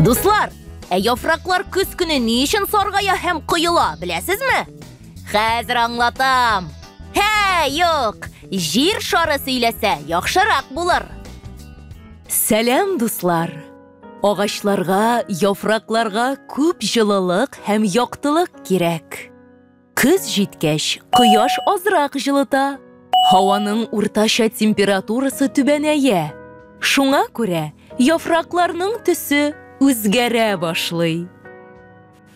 Дуслар, ә яфраклар көз көне ни өчен саргая һәм коела, беләсезме? Хәзер аңлатам. Һә, юк, җир шары сөйләсә, яхшырак булыр. Сәлам, дуслар! Агачларга, яфракларга күп җылылык һәм яктылык кирәк. Көз җиткәч, кояш азрак җылыта. Һаваның уртача температурасы түбәнәя. Шуңа күрә яфракларның төсе үзгәрә башлый.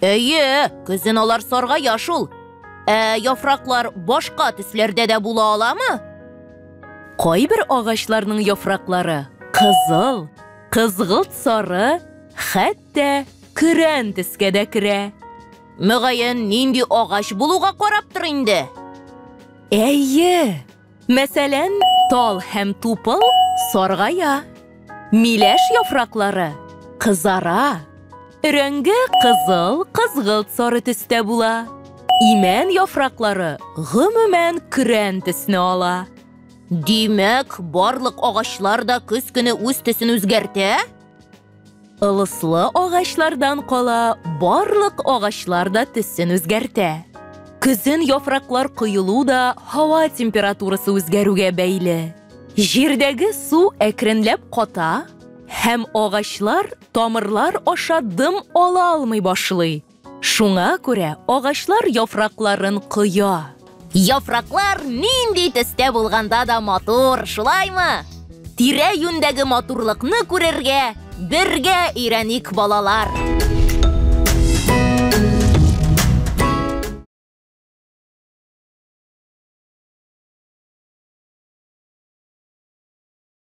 Әйе, көзен алар саргая шул. Ә яфраклар башка төсләрдә дә була аламы? Кайбер агачларның яфраклары кызыл, кызгылт сары, хәтта көрән төскә дә керә. Мөгаен, нинди агач булуга караптыр инде. Әйе. Мәсәлән, тал һәм тупыл саргая. Миләш яфраклары кызара. Өрәңге кызыл, кызгылт сары төстә була. Имән яфраклары гомумән көрән төсне ала. Димәк, барлык агачлар да көз көне үз төсен үзгәртә? Ылыслы агачлардан кала барлык агачлар да төсен үзгәртә. Көзен яфраклар коелу да һава температурасы үзгәрүгә бәйле. Җирдәге су әкренләп ката һәм агачлар тамырлар аша дым ала алмый башлый. Шуңа күрә агачлар яфракларын коя. Яфраклар нинди төстә булганда да матур, шулаймы? Тирә-юньдәге матурлыкны күрергә бергә өйрәник, балалар.